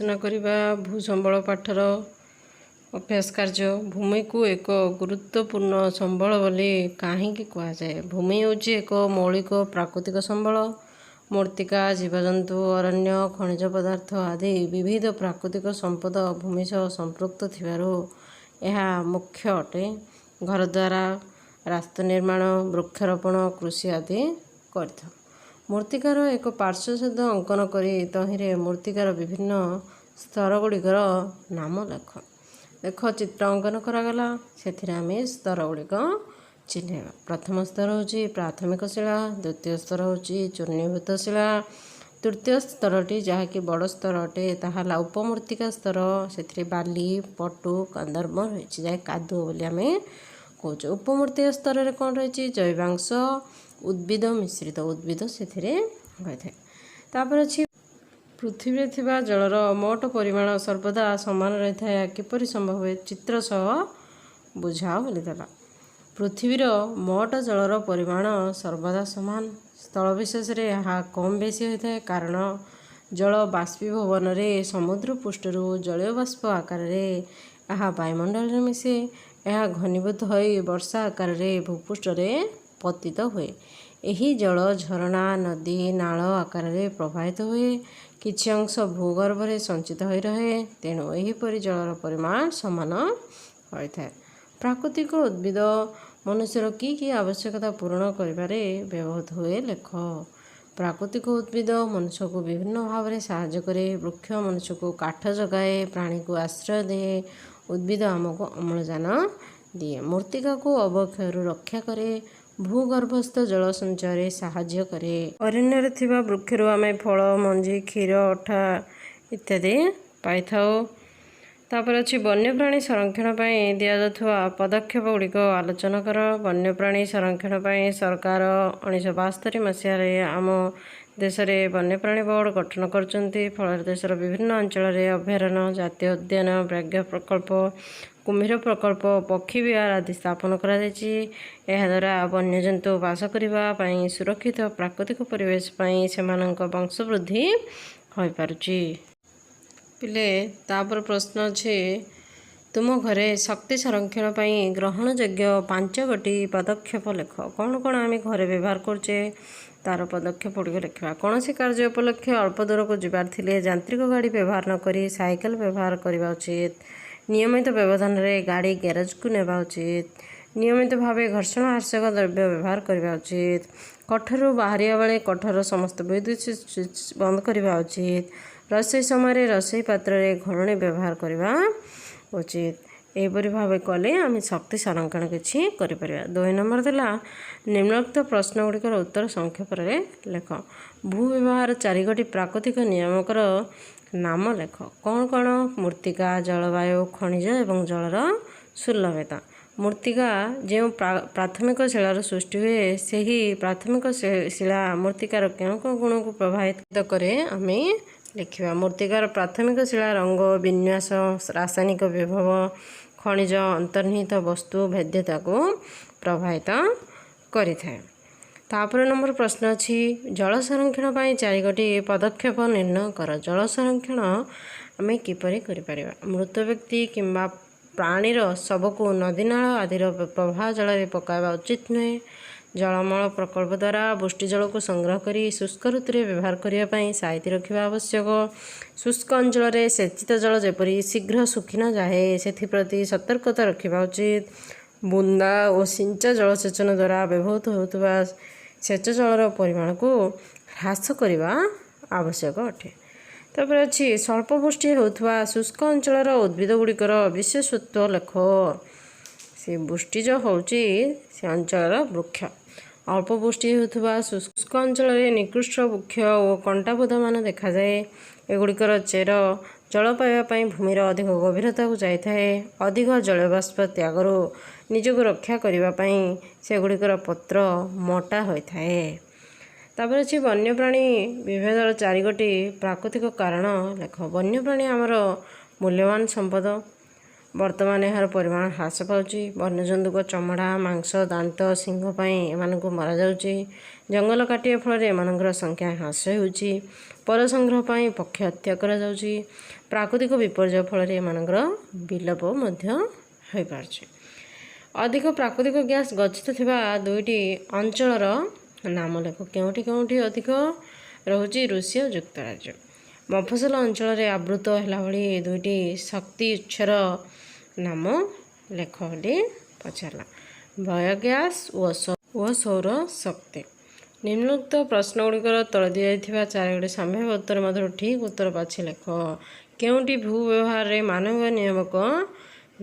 ଆଲୋଚନା କରିବା ଭୂସମ୍ବଳ ପାଠର ଅଭ୍ୟାସ କାର୍ଯ୍ୟ। ଭୂମିକୁ ଏକ ଗୁରୁତ୍ୱପୂର୍ଣ୍ଣ ସମ୍ବଳ ବୋଲି କାହିଁକି କୁହାଯାଏ? ଭୂମି ହେଉଛି ଏକ ମୌଳିକ ପ୍ରାକୃତିକ ସମ୍ବଳ। ମୃତ୍ତିକା, ଜୀବଜନ୍ତୁ, ଅରଣ୍ୟ, ଖଣିଜ ପଦାର୍ଥ ଆଦି ବିବିଧ ପ୍ରାକୃତିକ ସମ୍ପଦ ଭୂମି ସହ ସମ୍ପୃକ୍ତ ଥିବାରୁ ଏହା ମୁଖ୍ୟ ଅଟେ। ଘରଦ୍ୱାର, ରାସ୍ତା ନିର୍ମାଣ, ବୃକ୍ଷରୋପଣ, କୃଷି ଆଦି କରିଥାଉ। ମୃତ୍ତିକାର ଏକ ପାର୍ଶ୍ୱଛେଦ ଅଙ୍କନ କରି ତହିଁରେ ମୃତ୍ତିକାର ବିଭିନ୍ନ ସ୍ତର ଗୁଡ଼ିକର ନାମ ଲେଖ। ଦେଖ, ଚିତ୍ର ଅଙ୍କନ କରାଗଲା, ସେଥିରେ ଆମେ ସ୍ତର ଗୁଡ଼ିକ ଚିହ୍ନେଇବା। ପ୍ରଥମ ସ୍ତର ହେଉଛି ପ୍ରାଥମିକ ଶିଳା, ଦ୍ୱିତୀୟ ସ୍ତର ହେଉଛି ଚୂର୍ଣ୍ଣୀଭୂତ ଶିଳା, ତୃତୀୟ ସ୍ତରଟି ଯାହାକି ବଡ଼ ସ୍ତର ଅଟେ ତାହା ହେଲା ଉପମୃତ୍ତିକା ସ୍ତର। ସେଥିରେ ବାଲି, ପଟୁ, କନ୍ଦର୍ମ ରହିଛି, ଯାହା କାଦୁଅ ବୋଲି ଆମେ କହୁଛୁ। ଉପମୃତ୍ତିକା ସ୍ତରରେ କ'ଣ ରହିଛି? ଜୈବାଂଶ, ଉଦ୍ଭିଦ ମିଶ୍ରିତ ଉଦ୍ଭିଦ ସେଥିରେ ହୋଇଥାଏ। ତାପରେ ଅଛି, ପୃଥିବୀରେ ଥିବା ଜଳର ମୋଟ ପରିମାଣ ସର୍ବଦା ସମାନ ରହିଥାଏ, ଏହା କିପରି ସମ୍ଭବ ହୁଏ? ଚିତ୍ର ସହ ବୁଝାଅ ବୋଲି ଦେଲା। ପୃଥିବୀର ମୋଟ ଜଳର ପରିମାଣ ସର୍ବଦା ସମାନ। ସ୍ଥଳବିଶେଷରେ ଏହା କମ୍ ବେଶୀ ହୋଇଥାଏ, କାରଣ ଜଳ ବାଷ୍ପୀଭବନରେ ସମୁଦ୍ର ପୃଷ୍ଠରୁ ଜଳୀୟ ବାଷ୍ପ ଆକାରରେ ଏହା ବାୟୁମଣ୍ଡଳରେ ମିଶେ। ଏହା ଘନୀଭୂତ ହୋଇ ବର୍ଷା ଆକାରରେ ଭୂପୃଷ୍ଠରେ ପତିତ ହୁଏ। ଏହି ଜଳ ଝରଣା, ନଦୀ, ନାଳ ଆକାରରେ ପ୍ରବାହିତ ହୁଏ। କିଛି ଅଂଶ ଭୂଗର୍ଭରେ ସଞ୍ଚିତ ହୋଇ ରହେ। ତେଣୁ ଏହିପରି ଜଳର ପରିମାଣ ସମାନ ହୋଇଥାଏ। ପ୍ରାକୃତିକ ଉଦ୍ଭିଦ ମନୁଷ୍ୟର କି କି ଆବଶ୍ୟକତା ପୂରଣ କରିବାରେ ବ୍ୟବହୃତ ହୁଏ, ଲେଖ। ପ୍ରାକୃତିକ ଉଦ୍ଭିଦ ମନୁଷ୍ୟକୁ ବିଭିନ୍ନ ଭାବରେ ସାହାଯ୍ୟ କରେ। ବୃକ୍ଷ ମନୁଷ୍ୟକୁ କାଠ ଯୋଗାଏ, ପ୍ରାଣୀକୁ ଆଶ୍ରୟ ଦିଏ। ଉଦ୍ଭିଦ ଆମକୁ ଅମ୍ଳଜାନ ଦିଏ, ମୃତ୍ତିକାକୁ ଅବକ୍ଷୟରୁ ରକ୍ଷା କରେ, ଭୂଗର୍ଭସ୍ଥ ଜଳ ସଞ୍ଚୟରେ ସାହାଯ୍ୟ କରେ। ଅରଣ୍ୟରେ ଥିବା ବୃକ୍ଷରୁ ଆମେ ଫଳ, ମଞ୍ଜି, କ୍ଷୀର, ଅଠା ଇତ୍ୟାଦି ପାଇଥାଉ। ତାପରେ ଅଛି, ବନ୍ୟପ୍ରାଣୀ ସଂରକ୍ଷଣ ପାଇଁ ଦିଆଯାଉଥିବା ପଦକ୍ଷେପ ଗୁଡ଼ିକ ଆଲୋଚନା କର। ବନ୍ୟପ୍ରାଣୀ ସଂରକ୍ଷଣ ପାଇଁ ସରକାର 1972 ମସିହାରେ ଆମ ଦେଶରେ ବନ୍ୟପ୍ରାଣୀ ବୋର୍ଡ଼ ଗଠନ କରିଛନ୍ତି। ଫଳରେ ଦେଶର ବିଭିନ୍ନ ଅଞ୍ଚଳରେ ଅଭୟାରଣ୍ୟ, ଜାତୀୟ ଉଦ୍ୟାନ, ବ୍ୟାଘ୍ର ପ୍ରକଳ୍ପ, କୁମ୍ଭୀର ପ୍ରକଳ୍ପ, ପକ୍ଷୀ ବିହାର ଆଦି ସ୍ଥାପନ କରାଯାଇଛି। ଏହାଦ୍ୱାରା ବନ୍ୟଜନ୍ତୁ ବାସ କରିବା ପାଇଁ ସୁରକ୍ଷିତ ପ୍ରାକୃତିକ ପରିବେଶ ପାଇଁ ସେମାନଙ୍କ ବଂଶବୃଦ୍ଧି ହୋଇପାରୁଛି। ପିଲେ, ତାପରେ ପ୍ରଶ୍ନ ଅଛି, ତୁମ ଘରେ ଶକ୍ତି ସଂରକ୍ଷଣ ପାଇଁ ଗ୍ରହଣଯୋଗ୍ୟ ପାଞ୍ଚ ଗୋଟି ପଦକ୍ଷେପ ଲେଖ। କ'ଣ କ'ଣ ଆମେ ଘରେ ବ୍ୟବହାର କରୁଛେ, ତା'ର ପଦକ୍ଷେପ ଗୁଡ଼ିକ ଲେଖିବା। କୌଣସି କାର୍ଯ୍ୟ ଉପଲକ୍ଷେ ଅଳ୍ପ ଦୂରକୁ ଯିବାର ଥିଲେ ଯାନ୍ତ୍ରିକ ଗାଡ଼ି ବ୍ୟବହାର ନକରି ସାଇକେଲ ବ୍ୟବହାର କରିବା ଉଚିତ। ନିୟମିତ ବ୍ୟବଧାନରେ ଗାଡ଼ି ଗ୍ୟାରେଜକୁ ନେବା ଉଚିତ। ନିୟମିତ ଭାବେ ଘର୍ଷଣ ହ୍ରାସକ ଦ୍ରବ୍ୟ ବ୍ୟବହାର କରିବା ଉଚିତ। କୋଠାରୁ ବାହାରିବା ବେଳେ କୋଠାର ସମସ୍ତ ବିଦ୍ୟୁତ ସୁଇଚ୍ ବନ୍ଦ କରିବା ଉଚିତ। ରୋଷେଇ ସମୟରେ ରୋଷେଇ ପାତ୍ରରେ ଘୋଡ଼ଣୀ ବ୍ୟବହାର କରିବା ଉଚିତ। ଏହିପରି ଭାବେ କଲେ ଆମେ ଶକ୍ତି ସଂରକ୍ଷଣ କିଛି କରିପାରିବା। 2 ନମ୍ବର ଥିଲା, ନିମ୍ନୋକ୍ତ ପ୍ରଶ୍ନ ଗୁଡ଼ିକର ଉତ୍ତର ସଂକ୍ଷେପରେ ଲେଖ। ଭୂ ବ୍ୟବହାର ଚାରିଗୋଟି ପ୍ରାକୃତିକ ନିୟାମକର ନାମ ଲେଖ। କ'ଣ କ'ଣ? ମୃତ୍ତିକା, ଜଳବାୟୁ, ଖଣିଜ ଏବଂ ଜଳର ସୁଲଭତା। ମୃତ୍ତିକା ଯେଉଁ ପ୍ରାଥମିକ ଶିଳାରୁ ସୃଷ୍ଟି ହୁଏ, ସେହି ପ୍ରାଥମିକ ଶିଳା ମୃତ୍ତିକାର କେଉଁ କେଉଁ ଗୁଣକୁ ପ୍ରଭାବିତ କରେ, ଆମେ ଲେଖିବା। ମୃତ୍ତିକାର ପ୍ରାଥମିକ ଶିଳା ରଙ୍ଗ, ବିନ୍ୟାସ, ରାସାୟନିକ ବିଭବ, ଖଣିଜ ଅନ୍ତର୍ନିହିତ ବସ୍ତୁ ଭେଦ୍ୟତାକୁ ପ୍ରଭାବିତ କରିଥାଏ। ତାପରେ ନମ୍ବର ପ୍ରଶ୍ନ ଅଛି, ଜଳ ସଂରକ୍ଷଣ ପାଇଁ ଚାରିଗୋଟି ପଦକ୍ଷେପ ନିର୍ଣ୍ଣୟ କର। ଜଳ ସଂରକ୍ଷଣ ଆମେ କିପରି କରିପାରିବା? ମୃତ ବ୍ୟକ୍ତି କିମ୍ବା ପ୍ରାଣୀର ଶବକୁ ନଦୀନାଳ ଆଦିର ପ୍ରବାହ ଜଳରେ ପକାଇବା ଉଚିତ ନୁହେଁ। ଜଳମଳ ପ୍ରକଳ୍ପ ଦ୍ୱାରା ବୃଷ୍ଟି ଜଳକୁ ସଂଗ୍ରହ କରି ଶୁଷ୍କ ଋତୁରେ ବ୍ୟବହାର କରିବା ପାଇଁ ସାଇତି ରଖିବା ଆବଶ୍ୟକ। ଶୁଷ୍କ ଅଞ୍ଚଳରେ ସେଚିତ ଜଳ ଯେପରି ଶୀଘ୍ର ଶୁଖି ନ ଯାଏ, ସେଥିପ୍ରତି ସତର୍କତା ରଖିବା ଉଚିତ। ବୁନ୍ଦା ଓ ସିଞ୍ଚା ଜଳସେଚନ ଦ୍ୱାରା ବ୍ୟବହୃତ ହେଉଥିବା ସେଚ ଜଳର ପରିମାଣକୁ ହ୍ରାସ କରିବା ଆବଶ୍ୟକ ଅଟେ। ତାପରେ ଅଛି, ସ୍ୱଳ୍ପ ବୃଷ୍ଟି ହେଉଥିବା ଶୁଷ୍କ ଅଞ୍ଚଳର ଉଦ୍ଭିଦ ଗୁଡ଼ିକର ବିଶେଷତ୍ୱ ଲେଖ। ସେ ବୃଷ୍ଟିଜ ହେଉଛି ସେ ଅଞ୍ଚଳର ବୃକ୍ଷ। ଅଳ୍ପ ବୃଷ୍ଟି ହେଉଥିବା ଶୁଷ୍କ ଅଞ୍ଚଳରେ ନିକୃଷ୍ଟ ବୃକ୍ଷ ଓ କଣ୍ଟାବୁଦାମାନ ଦେଖାଯାଏ। ଏଗୁଡ଼ିକର ଚେର ଜଳ ପାଇବା ପାଇଁ ଭୂମିର ଅଧିକ ଗଭୀରତାକୁ ଯାଇଥାଏ। ଅଧିକ ଜଳବାଷ୍ପ ତ୍ୟାଗରୁ ନିଜକୁ ରକ୍ଷା କରିବା ପାଇଁ ସେଗୁଡ଼ିକର ପତ୍ର ମୋଟା ହୋଇଥାଏ। ତାପରେ ଅଛି, ବନ୍ୟପ୍ରାଣୀ ବିଭେଦର ଚାରିଗୋଟି ପ୍ରାକୃତିକ କାରଣ ଲେଖ। ବନ୍ୟପ୍ରାଣୀ ଆମର ମୂଲ୍ୟବାନ ସମ୍ପଦ। ବର୍ତ୍ତମାନ ଏହାର ପରିମାଣ ହ୍ରାସ ପାଉଛି। ବନ୍ୟଜନ୍ତୁଙ୍କ ଚମଡ଼ା, ମାଂସ, ଦାନ୍ତ, ଶିଙ୍ଗ ପାଇଁ ଏମାନଙ୍କୁ ମରାଯାଉଛି। ଜଙ୍ଗଲ କାଟିବା ଫଳରେ ଏମାନଙ୍କର ସଂଖ୍ୟା ହ୍ରାସ ହେଉଛି। ପର ସଂଗ୍ରହ ପାଇଁ ପକ୍ଷ ହତ୍ୟା କରାଯାଉଛି। ପ୍ରାକୃତିକ ବିପର୍ଯ୍ୟୟ ଫଳରେ ଏମାନଙ୍କର ବିଲୋପ ମଧ୍ୟ ହୋଇପାରୁଛି। ଅଧିକ ପ୍ରାକୃତିକ ଗ୍ୟାସ୍ ଗଚ୍ଛିତ ଥିବା ଦୁଇଟି ଅଞ୍ଚଳର ନାମ ଲେଖ। କେଉଁଠି କେଉଁଠି ଅଧିକ ରହୁଛି? ରୁଷିଆ, ଯୁକ୍ତରାଜ୍ୟ। ମଫସଲ ଅଞ୍ଚଳରେ ଆବୃତ ହେଲା ଭଳି ଦୁଇଟି ଶକ୍ତି ଉତ୍ସର ନାମ ଲେଖ ବୋଲି ପଚାରିଲା। ବାୟୋଗ୍ୟାସ୍ ଓ ସୌର ଶକ୍ତି। ନିମ୍ନୋକ୍ତ ପ୍ରଶ୍ନଗୁଡ଼ିକର ତଳେ ଦିଆଯାଇଥିବା ଚାରିଗୋଟି ସମ୍ଭାବ୍ୟ ଉତ୍ତର ମଧ୍ୟରୁ ଠିକ୍ ଉତ୍ତର ବାଛି ଲେଖ। କେଉଁଟି ଭୂ ବ୍ୟବହାରରେ ମାନବୀୟ ନିୟାମକ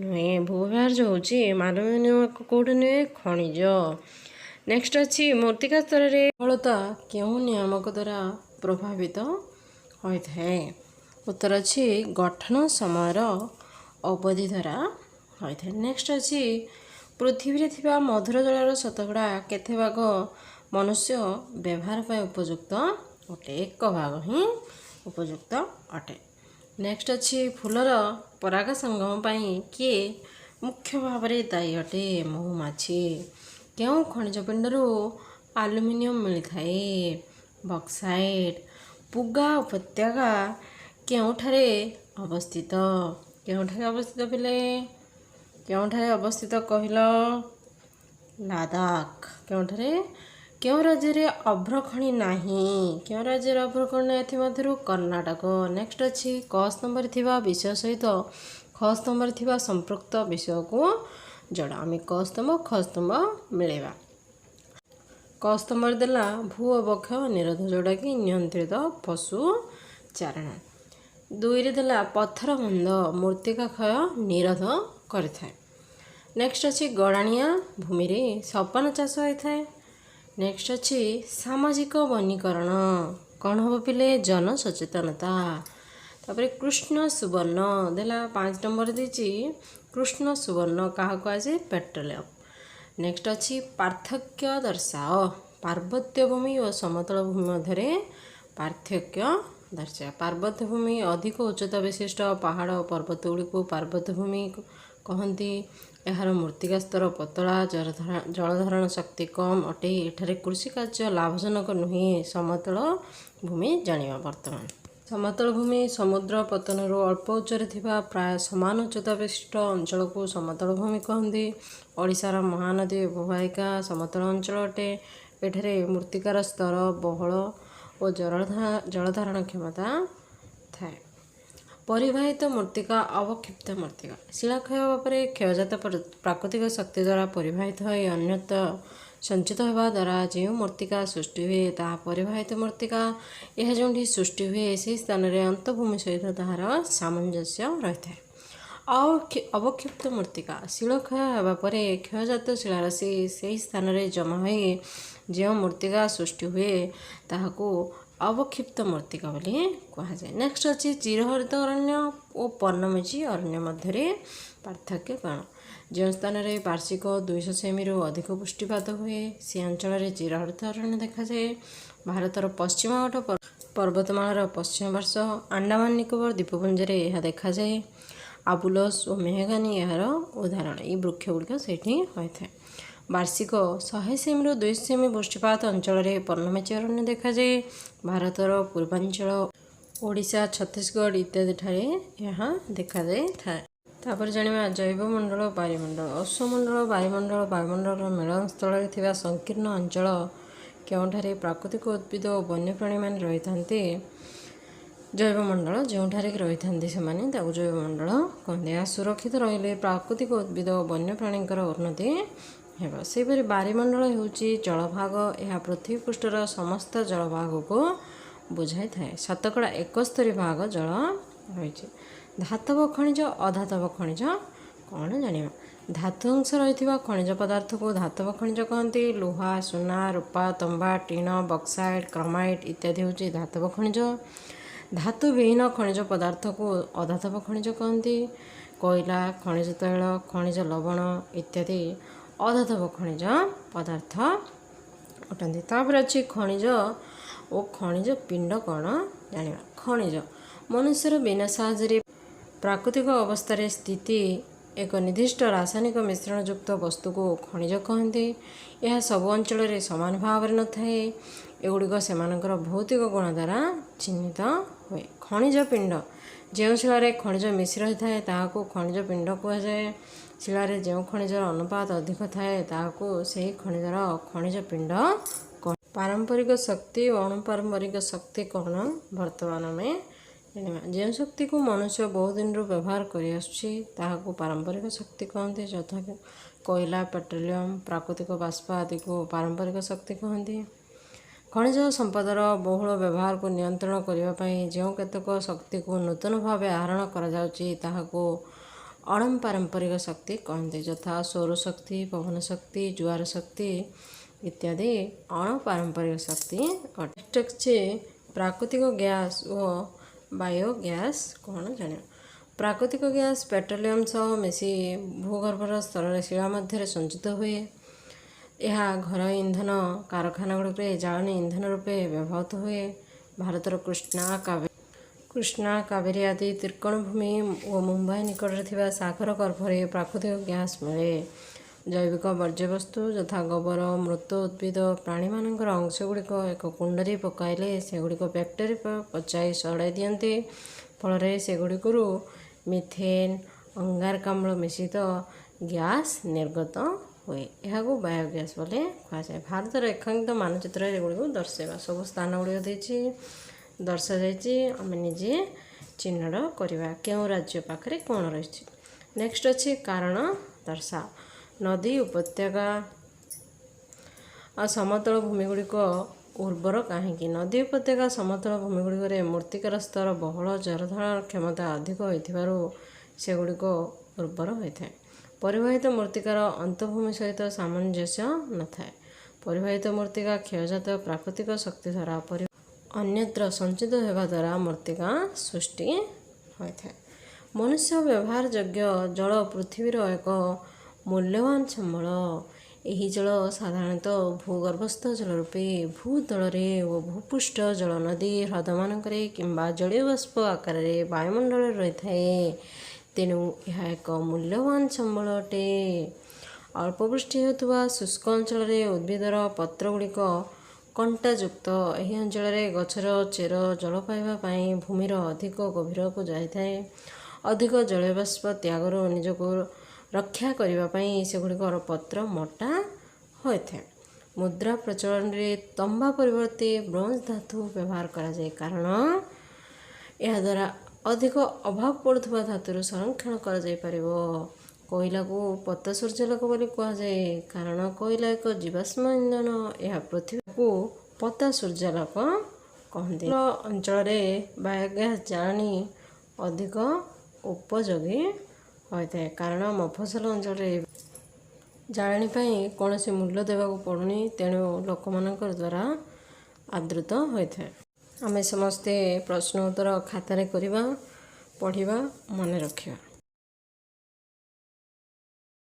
ନୁହେଁ? ଭୂ ବ୍ୟବହାର ଯେଉଁ ହେଉଛି, ମାନବୀୟ ନିୟାମକ କେଉଁଠି ନୁହେଁ? ଖଣିଜ। ନେକ୍ସଟ ଅଛି, ମୃତ୍ତିକା ସ୍ତରରେ ବହଳତା କେଉଁ ନିୟାମକ ଦ୍ୱାରା ପ୍ରଭାବିତ ହୋଇଥାଏ? ଉତ୍ତର ଅଛି, ଗଠନ ସମୟର ଅବଧି ଦ୍ୱାରା ହୋଇଥାଏ। ନେକ୍ସଟ ଅଛି, ପୃଥିବୀରେ ଥିବା ମଧୁର ଜଳର ଶତକଡ଼ା କେତେ ଭାଗ ମନୁଷ୍ୟ ବ୍ୟବହାର ପାଇଁ ଉପଯୁକ୍ତ ଅଟେ? 1 ଭାଗ ହିଁ ଉପଯୁକ୍ତ ଅଟେ। ନେକ୍ସଟ ଅଛି, ଫୁଲର ପରାଗ ସଙ୍ଗମ ପାଇଁ କିଏ ମୁଖ୍ୟ ଭାବରେ ଦାୟୀ ଅଟେ? ମହୁମାଛି। କେଉଁ ଖଣିଜ ପିଣ୍ଡରୁ ଆଲୁମିନିୟମ ମିଳିଥାଏ? ବକ୍ସାଇଟ୍। ପୁଗା ଉପତ୍ୟକା କେଉଁଠାରେ ଅବସ୍ଥିତ? କେଉଁଠାରେ ଅବସ୍ଥିତ ପିଲେ? କେଉଁଠାରେ ଅବସ୍ଥିତ କହିଲ? ଲାଦାଖ। କେଉଁଠାରେ? କେଉଁ ରାଜ୍ୟରେ ଅଭ୍ରଖଣି ନାହିଁ? କେଉଁ ରାଜ୍ୟରେ ଅଭ୍ରଖଣି ନାହିଁ ଏଥିମଧ୍ୟରୁ? କର୍ଣ୍ଣାଟକ। ନେକ୍ସଟ ଅଛି, କ ସ୍ତମ୍ଭରେ ଥିବା ବିଷୟ ସହିତ ଖ ସ୍ତମ୍ଭରେ ଥିବା ସମ୍ପୃକ୍ତ ବିଷୟକୁ ଯୋଡ଼। ଆମେ କ ସ୍ତମ୍ଭ, ଖ ସ୍ତମ୍ଭ ମିଳେଇବା। କ ସ୍ତମ୍ଭରେ ଦେଲା ଭୂ ଅବକ୍ଷୟ ନିରୋଧ, ଯେଉଁଟାକି ନିୟନ୍ତ୍ରିତ ପଶୁ ଚାରଣ। ଦୁଇରେ ଦେଲା ପଥର ବନ୍ଧ ମୃତ୍ତିକା କ୍ଷୟ ନିରୋଧ କରିଥାଏ। ନେକ୍ସଟ ଅଛି, ଗଡ଼ାଣିଆ ଭୂମିରେ ସୋପାନ ଚାଷ ହୋଇଥାଏ। ନେକ୍ସଟ ଅଛି, ସାମାଜିକ ବନୀକରଣ କ'ଣ ହେବ ପିଲେ? ଜନସଚେତନତା। ତାପରେ କୃଷ୍ଣ ସୁବର୍ଣ୍ଣ ଦେଲା, 5 ନମ୍ବର ଦେଇଛି, କୃଷ୍ଣ ସୁବର୍ଣ୍ଣ କାହାକୁ କୁହାଯାଏ? ପେଟ୍ରୋଲିୟମ। ନେକ୍ସଟ ଅଛି, ପାର୍ଥକ୍ୟ ଦର୍ଶାଅ। ପାର୍ବତ୍ୟ ଭୂମି ଓ ସମତଳ ଭୂମି ମଧ୍ୟରେ ପାର୍ଥକ୍ୟ ଦର୍ଶାଅ। ପାର୍ବତ୍ୟ ଭୂମି, ଅଧିକ ଉଚ୍ଚତା ବିଶିଷ୍ଟ ପାହାଡ଼ ଓ ପର୍ବତ ଗୁଡ଼ିକୁ ପାର୍ବତ୍ୟ ଭୂମି କହନ୍ତି। ଏହାର ମୃତ୍ତିକା ସ୍ତର ପତଳା, ଜଳଧାରଣ ଶକ୍ତି କମ୍ ଅଟେ। ଏଠାରେ କୃଷି କାର୍ଯ୍ୟ ଲାଭଜନକ ନୁହେଁ। ସମତଳ ଭୂମି ଜାଣିବା ବର୍ତ୍ତମାନ। ସମତଳ ଭୂମି, ସମୁଦ୍ର ପତନରୁ ଅଳ୍ପ ଉଚ୍ଚରେ ଥିବା ପ୍ରାୟ ସମାନ ଉଚ୍ଚତା ବିଶିଷ୍ଟ ଅଞ୍ଚଳକୁ ସମତଳ ଭୂମି କହନ୍ତି। ଓଡ଼ିଶାର ମହାନଦୀ ଅବବାହିକା ସମତଳ ଅଞ୍ଚଳ ଅଟେ। ଏଠାରେ ମୃତ୍ତିକାର ସ୍ତର ବହଳ ଓ ଜଳଧାରଣ କ୍ଷମତା ଥାଏ। ପରିବାହିତ ମୃତ୍ତିକା, ଅବକ୍ଷିପ୍ତ ମୃତ୍ତିକା। ଶିଳାକ୍ଷୟ ହେବା ପରେ କ୍ଷୟଜାତ ପ୍ରାକୃତିକ ଶକ୍ତି ଦ୍ୱାରା ପରିବାହିତ ହୋଇ ଅନ୍ୟତ୍ର ସଞ୍ଚିତ ହେବା ଦ୍ୱାରା ଯେଉଁ ମୃତ୍ତିକା ସୃଷ୍ଟି ହୁଏ, ତାହା ପରିବାହିତ ମୃତ୍ତିକା। ଏହା ଯେଉଁଠି ସୃଷ୍ଟି ହୁଏ, ସେହି ସ୍ଥାନରେ ଅନ୍ତଃଭୂମି ସହିତ ତାହାର ସାମଞ୍ଜସ୍ୟ ରହିଥାଏ। ଆଉ ଅବକ୍ଷିପ୍ତ ମୃତ୍ତିକା, ଶିଳକ୍ଷୟ ହେବା ପରେ କ୍ଷୟଜାତ ଶିଳାରାଶି ସେହି ସ୍ଥାନରେ ଜମା ହୋଇ ଯେଉଁ ମୃତ୍ତିକା ସୃଷ୍ଟି ହୁଏ, ତାହାକୁ ଅବକ୍ଷିପ୍ତ ମୃତ୍ତିକା ବୋଲି କୁହାଯାଏ। ନେକ୍ସଟ ଅଛି, ଚିରହରିତ ଅରଣ୍ୟ ଓ ପର୍ଣ୍ଣମୋଚୀ ଅରଣ୍ୟ ମଧ୍ୟରେ ପାର୍ଥକ୍ୟ କ'ଣ? ଯେଉଁ ସ୍ଥାନରେ ବାର୍ଷିକ 200 ସେମିରୁ ଅଧିକ ବୃଷ୍ଟିପାତ ହୁଏ, ସେ ଅଞ୍ଚଳରେ ଚିରହରିତ ଅରଣ୍ୟ ଦେଖାଯାଏ। ଭାରତର ପଶ୍ଚିମଘାଟ ପର୍ବତମାଳାର ପଶ୍ଚିମ ପାର୍ଶ୍ୱ, ଆଣ୍ଡାମାନ ନିକୋବର ଦ୍ୱୀପପୁଞ୍ଜରେ ଏହା ଦେଖାଯାଏ। ଆବୁଲସ୍ ଓ ମେହଗାନି ଏହାର ଉଦାହରଣ। ଏହି ବୃକ୍ଷ ଗୁଡ଼ିକ ସେଇଠି ହୋଇଥାଏ। ବାର୍ଷିକ 100 ସେମିରୁ 200 ସେମି ବୃଷ୍ଟିପାତ ଅଞ୍ଚଳରେ ପର୍ଣ୍ଣମୋଚୀ ଅରଣ୍ୟ ଦେଖାଯାଏ। ଭାରତର ପୂର୍ବାଞ୍ଚଳ, ଓଡ଼ିଶା, ଛତିଶଗଡ଼ ଇତ୍ୟାଦି ଠାରେ ଏହା ଦେଖାଯାଇଥାଏ। ତାପରେ ଜାଣିବା ଜୈବମଣ୍ଡଳ, ବାୟୁମଣ୍ଡଳ। ଅଶ୍ୱମଣ୍ଡଳ, ବାୟୁମଣ୍ଡଳ, ବାୟୁମଣ୍ଡଳର ମିଳନ ସ୍ଥଳରେ ଥିବା ସଂକୀର୍ଣ୍ଣ ଅଞ୍ଚଳ, କେଉଁଠାରେ ପ୍ରାକୃତିକ ଉଦ୍ଭିଦ ଓ ବନ୍ୟପ୍ରାଣୀମାନେ ରହିଥାନ୍ତି, ଜୈବମଣ୍ଡଳ। ଯେଉଁଠାରେ କି ରହିଥାନ୍ତି ସେମାନେ, ତାକୁ ଜୈବମଣ୍ଡଳ କହନ୍ତି। ଏହା ସୁରକ୍ଷିତ ରହିଲେ ପ୍ରାକୃତିକ ଉଦ୍ଭିଦ ଓ ବନ୍ୟପ୍ରାଣୀଙ୍କର ଉନ୍ନତି ହେବ। ସେହିପରି ବାରିମଣ୍ଡଳ ହେଉଛି ଜଳଭାଗ। ଏହା ପୃଥିବୀ ପୃଷ୍ଠର ସମସ୍ତ ଜଳଭାଗକୁ ବୁଝାଇଥାଏ। 71% ଭାଗ ଜଳ ରହିଛି। ଧାତବ ଖଣିଜ, ଅଧାତବ ଖଣିଜ କ'ଣ ଜାଣିବା। ଧାତୁ ଅଂଶ ରହିଥିବା ଖଣିଜ ପଦାର୍ଥକୁ ଧାତବ ଖଣିଜ କହନ୍ତି। ଲୁହା, ସୁନା, ରୂପା, ତମ୍ବା, ଟିଣ, ବକ୍ସାଇଟ୍, କ୍ରୋମାଇଟ୍ ଇତ୍ୟାଦି ହେଉଛି ଧାତବ ଖଣିଜ। ଧାତୁ ବିହୀନ ଖଣିଜ ପଦାର୍ଥକୁ ଅଧାତବ ଖଣିଜ କହନ୍ତି। କୋଇଲା, ଖଣିଜ ତୈଳ, ଖଣିଜ ଲବଣ ଇତ୍ୟାଦି ଅଧାତବ ଖଣିଜ ପଦାର୍ଥ ଅଟନ୍ତି। ତାପରେ ଅଛି, ଖଣିଜ ଓ ଖଣିଜ ପିଣ୍ଡ କ'ଣ ଜାଣିବା। ଖଣିଜ, ମନୁଷ୍ୟର ବିନା ସାହାଯ୍ୟରେ ପ୍ରାକୃତିକ ଅବସ୍ଥାରେ ସ୍ଥିତି ଏକ ନିର୍ଦ୍ଦିଷ୍ଟ ରାସାୟନିକ ମିଶ୍ରଣଯୁକ୍ତ ବସ୍ତୁକୁ ଖଣିଜ କହନ୍ତି। ଏହା ସବୁ ଅଞ୍ଚଳରେ ସମାନ ଭାବରେ ନଥାଏ। ଏଗୁଡ଼ିକ ସେମାନଙ୍କର ଭୌତିକ ଗୁଣ ଦ୍ୱାରା ଚିହ୍ନିତ ହୁଏ। ଖଣିଜ ପିଣ୍ଡ: ଯେଉଁ ଶିଳାରେ ଖଣିଜ ମିଶି ରହିଥାଏ, ତାହାକୁ ଖଣିଜ ପିଣ୍ଡ କୁହାଯାଏ। ଶିଳାରେ ଯେଉଁ ଖଣିଜର ଅନୁପାତ ଅଧିକ ଥାଏ, ତାହାକୁ ସେହି ଖଣିଜର ଖଣିଜ ପିଣ୍ଡ। ପାରମ୍ପରିକ ଶକ୍ତି ଓ ଅଣପାରମ୍ପରିକ ଶକ୍ତି କ'ଣ, ବର୍ତ୍ତମାନ ଆମେ ଜାଣିବା। ଯେଉଁ ଶକ୍ତିକୁ ମନୁଷ୍ୟ ବହୁ ଦିନରୁ ବ୍ୟବହାର କରିଆସୁଛି, ତାହାକୁ ପାରମ୍ପରିକ ଶକ୍ତି କହନ୍ତି। ଯଥା କୋଇଲା, ପେଟ୍ରୋଲିୟମ, ପ୍ରାକୃତିକ ବାଷ୍ପ ଆଦିକୁ ପାରମ୍ପରିକ ଶକ୍ତି କହନ୍ତି। ଖଣିଜ ସମ୍ପଦର ବହୁଳ ବ୍ୟବହାରକୁ ନିୟନ୍ତ୍ରଣ କରିବା ପାଇଁ ଯେଉଁ କେତେକ ଶକ୍ତିକୁ ନୂତନ ଭାବେ ଆହରଣ କରାଯାଉଛି, ତାହାକୁ ଅଣପାରମ୍ପରିକ ଶକ୍ତି କହନ୍ତି। ଯଥା ସୌରଶକ୍ତି, ପବନ ଶକ୍ତି, ଜୁଆର ଶକ୍ତି ଇତ୍ୟାଦି ଅଣପାରମ୍ପରିକ ଶକ୍ତି ଅଟେ। ଅଛି ପ୍ରାକୃତିକ ଗ୍ୟାସ୍ ଓ ବାୟୋଗ୍ୟାସ୍ କ'ଣ ଜାଣିବା। ପ୍ରାକୃତିକ ଗ୍ୟାସ୍ ପେଟ୍ରୋଲିୟମ ସହ ମିଶି ଭୂଗର୍ଭର ସ୍ତରରେ ଶିଳା ମଧ୍ୟରେ ସଞ୍ଚିତ ହୁଏ। ଏହା ଘରୋଇ ଇନ୍ଧନ, କାରଖାନା ଗୁଡ଼ିକରେ ଜାଳେଣୀ ଇନ୍ଧନ ରୂପେ ବ୍ୟବହୃତ ହୁଏ। ଭାରତର କୃଷ୍ଣା, କାବେରୀ ଆଦି ତ୍ରିକୋଣଭୂମି ଓ ମୁମ୍ବାଇ ନିକଟରେ ଥିବା ସାଗର ଗର୍ଭରେ ପ୍ରାକୃତିକ ଗ୍ୟାସ୍ ମିଳେ। ଜୈବିକ ବର୍ଜ୍ୟବସ୍ତୁ ଯଥା ଗୋବର, ମୃତ ଉଦ୍ଭିଦ, ପ୍ରାଣୀମାନଙ୍କର ଅଂଶଗୁଡ଼ିକ ଏକ କୁଣ୍ଡରେ ପକାଇଲେ ସେଗୁଡ଼ିକ ବ୍ୟାକ୍ଟେରିଆ ପଚାଇ ସଢ଼ାଇ ଦିଅନ୍ତି। ଫଳରେ ସେଗୁଡ଼ିକରୁ ମିଥେନ୍, ଅଙ୍ଗାରକାମ୍ଳ ମିଶ୍ରିତ ଗ୍ୟାସ୍ ନିର୍ଗତ ହୁଏ। ଏହାକୁ ବାୟୋଗ୍ୟାସ୍ ବୋଲି କୁହାଯାଏ। ଭାରତର ରେଖାଙ୍କିତ ମାନଚିତ୍ରରେ ଏଗୁଡ଼ିକୁ ଦର୍ଶାଇବା। ସବୁ ସ୍ଥାନ ଗୁଡ଼ିକ ଦେଇଛି, ଦର୍ଶାଯାଇଛି। ଆମେ ନିଜେ ଚିହ୍ନଟ କରିବା କେଉଁ ରାଜ୍ୟ ପାଖରେ କ'ଣ ରହିଛି। ନେକ୍ସଟ ଅଛି କାରଣ ଦର୍ଶାଅ। ନଦୀ ଉପତ୍ୟକା ଆଉ ସମତଳ ଭୂମିଗୁଡ଼ିକ ଉର୍ବର କାହିଁକି? ନଦୀ ଉପତ୍ୟକା ସମତଳ ଭୂମିଗୁଡ଼ିକରେ ମୃତ୍ତିକାର ସ୍ତର ବହଳ, ଜଳଧାରଣ କ୍ଷମତା ଅଧିକ ହୋଇଥିବାରୁ ସେଗୁଡ଼ିକ ଉର୍ବର ହୋଇଥାଏ। ପରିବାହିତ ମୃତ୍ତିକାର ଅନ୍ତଃଭୂମି ସହିତ ସାମଞ୍ଜସ୍ୟ ନଥାଏ। ପରିବାହିତ ମୃତ୍ତିକା କ୍ଷୟଜାତ ପ୍ରାକୃତିକ ଶକ୍ତି ଦ୍ୱାରା ଅନ୍ୟତ୍ର ସଞ୍ଚିତ ହେବା ଦ୍ୱାରା ମୃତ୍ତିକା ସୃଷ୍ଟି ହୋଇଥାଏ। ମନୁଷ୍ୟ ବ୍ୟବହାର ଯୋଗ୍ୟ ଜଳ ପୃଥିବୀର ଏକ ମୂଲ୍ୟବାନ ସମ୍ବଳ। ଏହି ଜଳ ସାଧାରଣତଃ ଭୂଗର୍ଭସ୍ଥ ଜଳ ରୂପେ ଭୂତଳରେ ଓ ଭୂପୃଷ୍ଠ ଜଳ, ନଦୀ, ହ୍ରଦମାନଙ୍କରେ କିମ୍ବା ଜଳୀୟ ବାଷ୍ପ ଆକାରରେ ବାୟୁମଣ୍ଡଳରେ ରହିଥାଏ। ତେଣୁ ଏହା ଏକ ମୂଲ୍ୟବାନ ସମ୍ବଳ ଅଟେ। ଅଳ୍ପ ବୃଷ୍ଟି ହେଉଥିବା ଶୁଷ୍କ ଅଞ୍ଚଳରେ ଉଦ୍ଭିଦର ପତ୍ରଗୁଡ଼ିକ କଣ୍ଟାଯୁକ୍ତ। ଏହି ଅଞ୍ଚଳରେ ଗଛର ଚେର ଜଳ ପାଇବା ପାଇଁ ଭୂମିର ଅଧିକ ଗଭୀରକୁ ଯାଇଥାଏ। ଅଧିକ ଜଳୀୟବାଷ୍ପ ତ୍ୟାଗରୁ ନିଜକୁ ରକ୍ଷା କରିବା ପାଇଁ ସେଗୁଡ଼ିକର ପତ୍ର ମୋଟା ହୋଇଥାଏ। ମୁଦ୍ରା ପ୍ରଚଳନରେ ତମ୍ବା ପରିବର୍ତ୍ତେ ବ୍ରୋଞ୍ଜ ଧାତୁ ବ୍ୟବହାର କରାଯାଏ, କାରଣ ଏହାଦ୍ୱାରା ଅଧିକ ଅଭାବ ପଡ଼ୁଥିବା ଧାତୁରୁ ସଂରକ୍ଷଣ କରାଯାଇପାରିବ। କୋଇଲାକୁ ପତା ସୂର୍ଯ୍ୟାଲୋକ ବୋଲି କୁହାଯାଏ, କାରଣ କୋଇଲା ଏକ ଜୀବାଶ୍ମ ଇନ୍ଧନ। ଏହା ପୃଥିବୀକୁ ପତା ସୂର୍ଯ୍ୟାଲୋକ କହନ୍ତି। ଅଞ୍ଚଳରେ ବାୟୋଗ୍ୟାସ୍ ଜାଳେଣୀ ଅଧିକ ଉପଯୋଗୀ ହୋଇଥାଏ, କାରଣ ମଫସଲ ଅଞ୍ଚଳରେ ଜାଳେଣୀ ପାଇଁ କୌଣସି ମୂଲ୍ୟ ଦେବାକୁ ପଡ଼ୁନି। ତେଣୁ ଲୋକମାନଙ୍କ ଦ୍ୱାରା ଆଦୃତ ହୋଇଥାଏ। ଆମେ ସମସ୍ତେ ପ୍ରଶ୍ନ ଉତ୍ତର ଖାତାରେ କରିବା, ପଢ଼ିବା, ମନେ ରଖିବା।